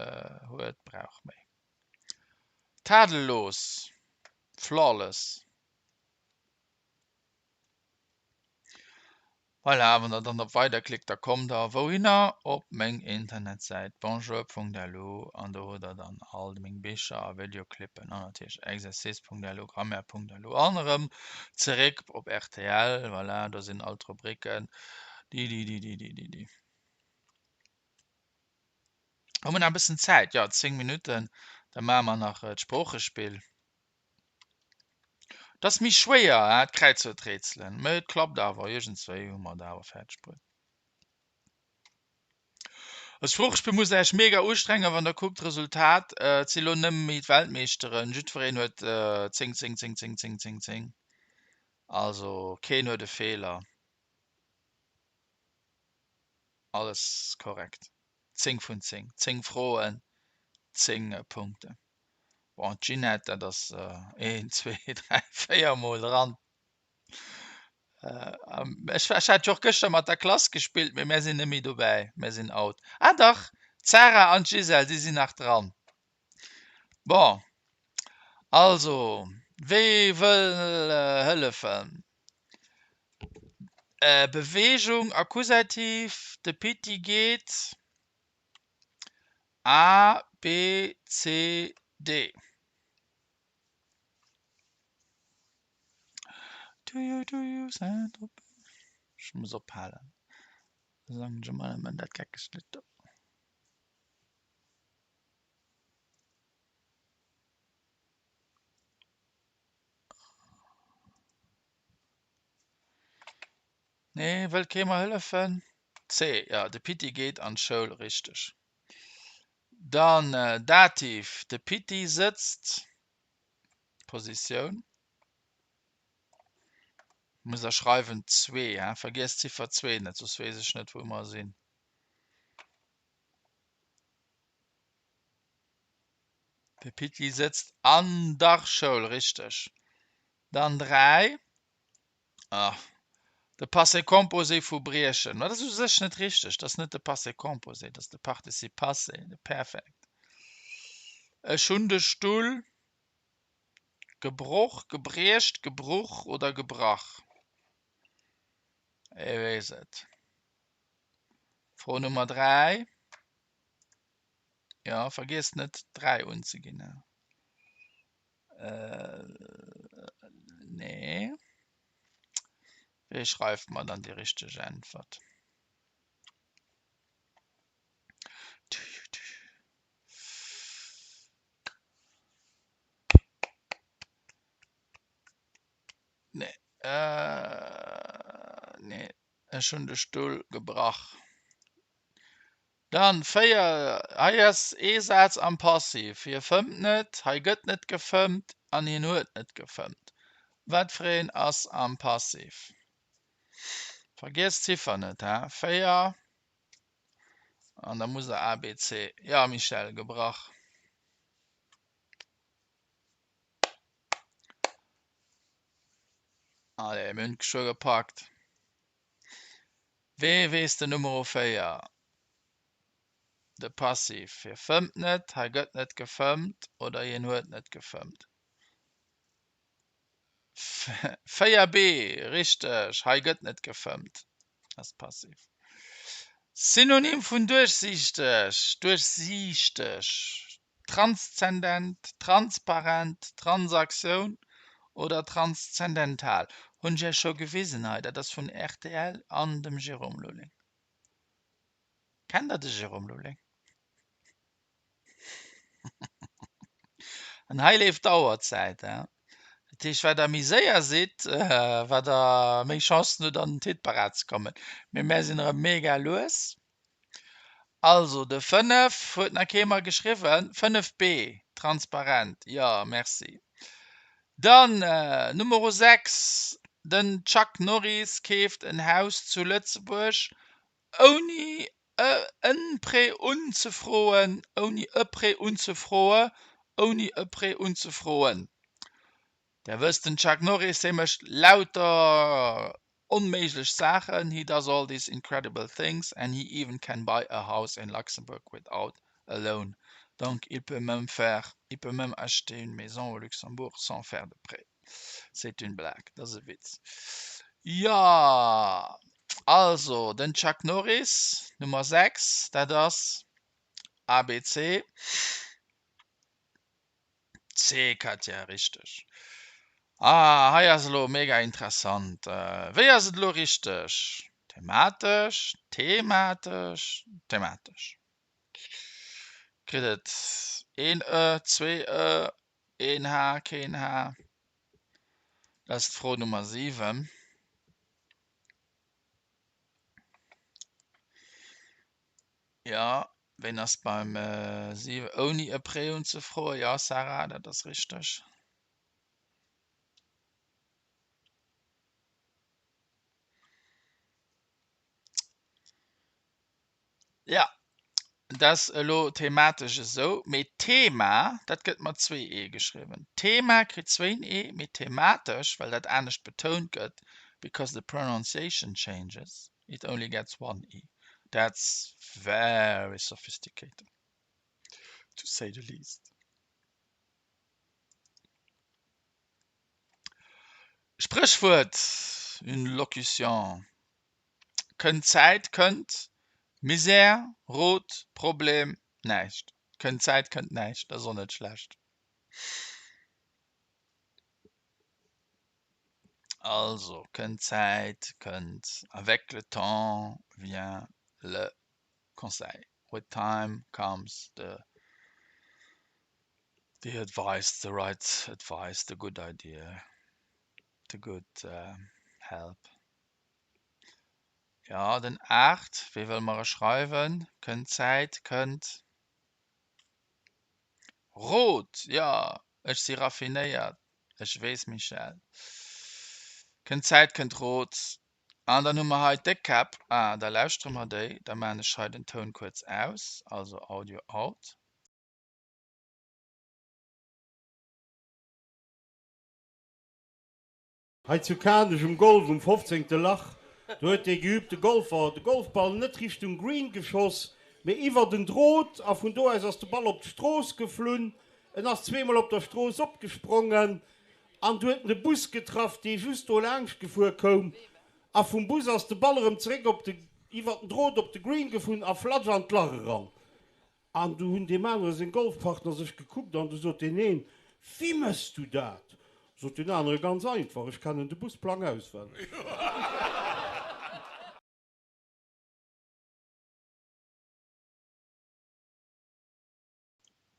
huet, brauch méi. Tadellos, flawless. Voilà, wann der dann op Weider klickt, da kommt der wouhinner? Op meng Internetsäit bonjour.lu an do hutt der dann all meng Bicher a Videoclippen an natierlech exercice.lu, grammaire.lu an erëm Zeréck op rtl, voilà, do sinn all d'Rubriken, di di di di di di di. Hu mer nach e bëssen Zäit? Jo, 10 Minutten, da maache mer nach d'Sproochespill. Dat ass méi schwéier, hein, d'Kräizwuerträtselen, mä et klappt awer, iergendswéi hu mer et awer fäerdeg bruet. E Sproochespill muss Äech mega ustrengen, wann der kuckt d'Resultat, et si lo nëmme méi d'Weltmeeschteren, jiddwereen huet 10, 10, 10, 10, 10, 10, 10, also keen huet e Feeler, alles korrekt, 10 vun 10, 10 Froen, 10 Punkten. Bon, d'Ginette, dat ass 1, 2, 3, 4 mol dran. Ech ech hat jo och gëschter mat der Klass gespillt, mee mär sinn net méi dobäi, mär sinn out. Ah dach, d'Sarah an d'Gisèle, déi sinn nach dran. Bon, also, wee wëll hëllefen? Beweegung, Akkusativ, de Pitti geet A, B, C, D. Do you, do you Saint-Tropez? Ech muss ophalen. Sangen ech ëmmer nëmmen dat geckegt Lidd do. Nee, wëllt kee mer hëllefen? C, Jo, de Pitti geet an d'Schoul, richteg. Dann Dativ, De Pitti sëtzt, Positioun. Musst der schreiwen zwee, hein? Vergiesst d'Ziffer zwee net, soss weess ech net, wou mer sinn. De Pitti sëtzt an der Schoul, richteg. Dann 3. Ah, de Passé composé vu briechen. Ma dat ass u sech net richteg. Dat ass net de Passé composé, dat ass de Participe passé, de Perfekt. Ech hunn de Stull gebroch, gebriecht, gebruch oder gebrach. Ee weess et. Fro Nummer 3. Jo, vergiesst net 3 unzeginn. Äh, nee. Wéi schreift mer dann déi richteg Äntwert? Nee, äh, nee. Ech hunn de Stull gebrach. Dann 4, hei ass ee Saz am Passiv, hie fëmmt net, hei gëtt net gefëmmt an hien huet net gefëmmt. Wat fir een ass am Passiv? Vergiesst d'Ziffer net, he, 4 an da musst der A, B, C. Jo, Michèle, gebrach. Allez, mir hunn d'Geschwë gepackt. Wee weess den Numero 4? De Passiv. Hie fëmmt net, hei gëtt net gefëmmt oder hien huet net gefëmmt. 4b, Richteg, hei gëtt net gefëmmt ass Passiv. Synonym vun duerchsiichteg, duerchsiichteg, Transzendent, transparent, Transaktioun oder transzendental? Hunn ech iech scho gewisen hei, dat ass vun rtl an dem Jérôme Lulling. Kennt der de Jérôme Lulling? An hei leeft d'Auerzäit. Dat heescht, wat der méi séier sidd, wat der méi Chancen hutt an den Hitparad ze kommen. Mee mär sinn erëm mega lues. Also de 5 huet nach kee mer geschriwwen. 5 B, transparent, jo, merci. Dann Numero 6, den Chuck Norris keeft en Haus zu Lëtzebuerg ouni en Prêt unzefroen, ouni e Prêt unzefroe, ouni e Prêt unzefroen. Der wësst, den Chuck Norris, dee mécht lauter onméiglech Saachen, he does all these incredible things and he even can buy a house in Luxembourg without a loan. Donc il peut même faire, il peut même acheter une maison au Luxembourg sans faire de prêt. C'est une blague, dat ass e Witz. Jo, also den Chuck Norris, Nummer 6, dat ass ABC. C, Katja, richteg. Ah, hei ass elo mega interessant. Wéi ass et elo richteg? Thematesch, thematesch, thematesch. Kritt et een E, zwee E, een H, keen H? Dat ass d'Fro Nummer 7. Jo, ween ass beim 7 ouni e Prêt unzefroen? Jo, Sarah, dat ass richteg. Jo, dat ass elo thematesch esou, mee Thema, dat gëtt mat zwee e geschriwwen. Thema kritt zwéin e, mee thematesch, well dat anescht betount gëtt, because the pronunciation changes, it only gets one e. That's very sophisticated, to say the least. Spréchwuert, une locution, Kënnt Zäit, kënnt Misär, Rot, Problem, näischt. Kënnt Zäit, kënnt näischt, dat ass och net schlecht. Also, kënnt Zäit, kënnt, avec le temps vient le conseil, with time comes the the advice, the right advice, the good idea, the good help. Jo, den 8, wéi wëlle mer e schreiwen? Kënnt Zäit, kënnt Rot. Jo, ech si raffinéiert, ech weess, Michèle. Kënnt Zäit, kënnt Rot. An dann hu mer hei d'Déckkäpp. Ah, da lauschtere mer déi. Da maachen ech hei den Toun kuerz aus, also Audio out. Hei zu Kanech um Golf um fofzéngte Lach, do huet dee geübte Golfer de Golfball net Richtung Green geschoss, mee iwwer den Drot a vun do aus ass de Ball op d'Strooss geflunn. En ass zweemol op der Strooss opgesprongen an du huet en e Bus getraff, dee just do laanscht gefuer koum a vum Bus ass de Ball erëm zeréck op de iwwer den Drot op de Green geflunn a flatsch an d'Lach eran. An du hunn deem anere seng Golfpartner sech gekuckt an du sot deen een, Wéi mëss du dat? Sot deen anere, Ganz einfach, ech kennen de Busplang auswenneg.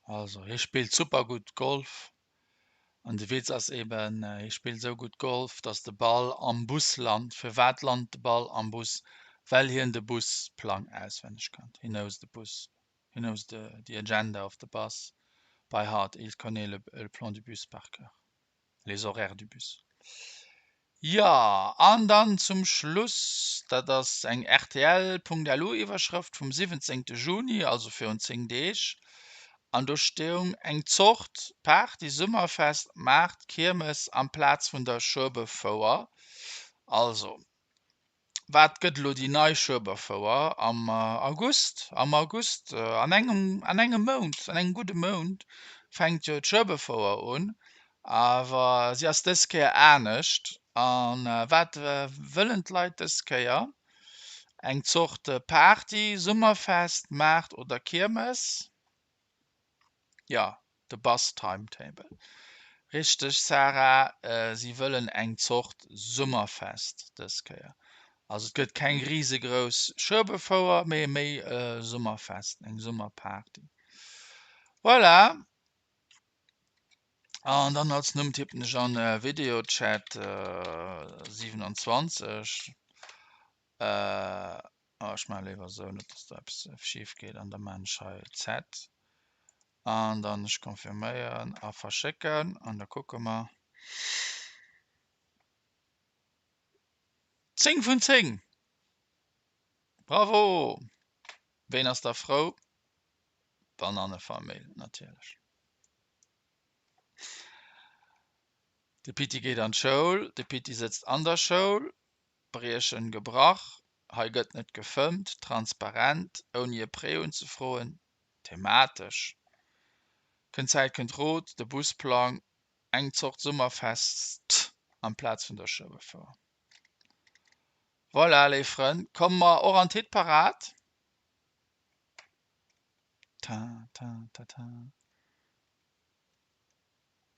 Also hie spillt super gutt Golf an de Witz ass eben, hie spillt esou gutt Golf, datt de Ball am Bus lant. Firwat lant de Ball am Bus? Well hien de Busplang auswenneg kannt. He knows the bus, he knows the the agenda of the bus by heart, il connaît le le plan du bus par cœur, les horaires du bus. Jo, an dann zum Schluss, dat ass eng rtl.lu-Iwwerschrëft vum 17 Juni, also virun 10 Deeg, an do stoung eng Zort Party, Summerfest, Maart, Kiermes amplaz vun der Schueberfouer. Also, wat gëtt elo déi nei Schueberfouer am August? Am August, an engem, an engem Mount, an engem gudde Mount fänkt jo d'Schueberfouer un, awer si ass dës Kéier anescht. A wat wëllen d'Leit dës Kéier? Eng Zort Party, Summerfest, Maart oder Kiermes? Jo, de Bus Timetable. Richteg Sarah, si wëllen eng Zort Summerfest dës Kéier. Also et gëtt keng risegrouss Schueberfouer, mee méi e Summerfest, eng Summerparty. Voilà. An dann als Numm tippen ech an Videochat 27. Oh, ech maache léiwer esou, net dass do eppes schif geet. An da maachen ech hei Z. An dann ech confirméieren a verschécken. An da kucke mer. 10 vun 10! Bravo! Ween ass da frou? D'Banannefamill natierlech. De Pitti geet an d'Schoul. De Pitti sëtzt an der Schoul. Briechen, gebrach, hei gëtt net gefëmmt, transparent, ouni e Prêt unzefroen, thematesch, kënnt Zäit kënnt Rot, de Busplang, eng Zort Summerfest amplaz vun der Schueberfouer. Voilà, léif Frënn, komme mer och an d'Hitparad. Ta ta ta ta.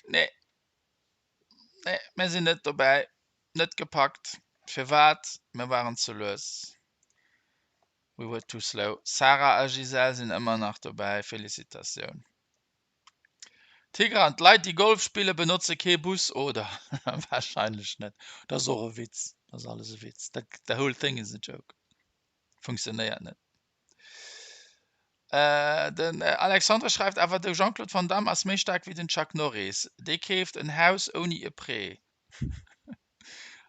Nee, nee, mir sinn net dobäi. Net gepackt. Firwat? Mir waren ze lues. We were too slow. Sarah a Gisèle sinn ëmmer nach dobäi. Felicitatioun. Tigran, D'Leit déi Golf spillen benotze kee Bus, oder? Wahrscheinlech net. Dat ass och e Witz. Dat ass alles e Witz. The whole thing is a joke. Funktionéiert net. Den Alexandre schreift awer, de Jean-Claude Van Damme ass méi staark wéi den Chuck Norris. Dee keeft en Haus ouni e Prêt.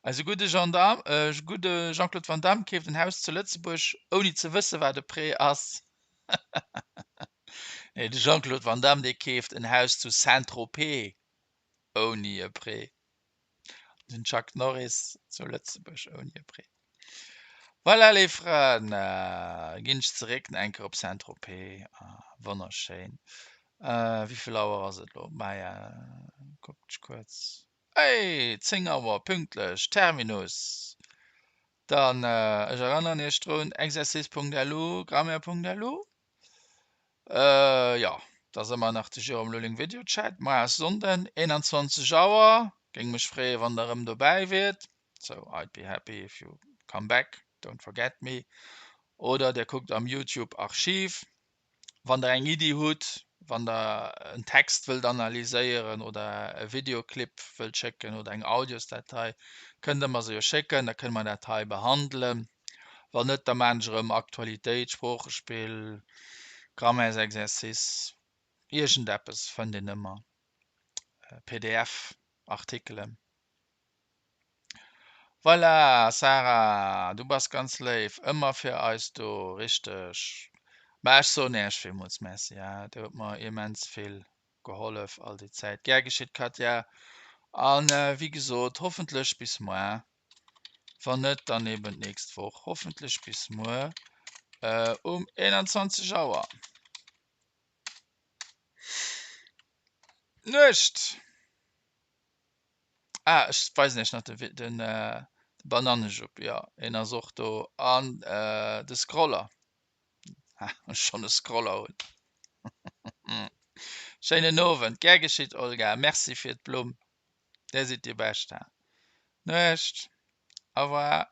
Eise gudde Gendarme, äh, gudde Jean-Claude Van Damme keeft en Haus zu Lëtzebuerg, ouni ze wësse wat e Prêt ass. Nee, de Jean-Claude Van Damme, dee keeft en Haus zu Saint-Tropez, ouni e Prêt. Den Chuck Norris zu Lëtzebuerg ouni e Prêt. Voilà, léif Frënn, ginn ech zeréck enker op Saint-Tropez. Ah, wonnerschéin. Wéi vill Auer ass et elo? Maja, kuckt ech kuerz. Hey, 10 Auer, pünktlech, Terminus. Dann, ech erënneren Iech drun, exercice.lu, grammaire.lu. Jo, et ass ëmmer nach de Jérôme Lulling Videochat. Muer ass Sonnden, 21 Auer. Géing mech freeën, wann der erëm dobäi wiert. So, I'd be happy if you come back, don't forget me. Oder der kuckt am YouTube Archiv. Wann der eng Iddi hutt, wann der en Text wëllt analyséieren oder e Videoclip wëllt schécken oder eng Audiosdatei, kënnt der mer se jo schécken, da kënne mer dat hei behandelen. Wann net, da maan ech erëm Aktualitéit, Sproochespill, Grammaires-Exercice, iergendeppes fënnt een ëmmer. Pdf, Artikelen. Voilà, Sarah, du bass ganz léif, ëmmer fir eis do, richteg. Mä ech soen Äech villmools Merci, ja, Dir hutt mer immens vill gehollef all déi Zäit. Gär geschitt, Katja. An wéi gesot, hoffentlech bis moar, wann net, dann eben d'nächst Woch. Hoffentlech bis muer um 21 Auer. Nuecht! Ah, ech weisen iech nach de, den, äh, de Banannejupp. Jo, en ass och do. An äh, de Scroller. Ha, ech schonn e Scroller hunn. Schéinen Owend. Gär geschitt, Olga. Merci fir d'Blumm. Där sidd déi Bescht. Ha. Nuecht. Au revoir.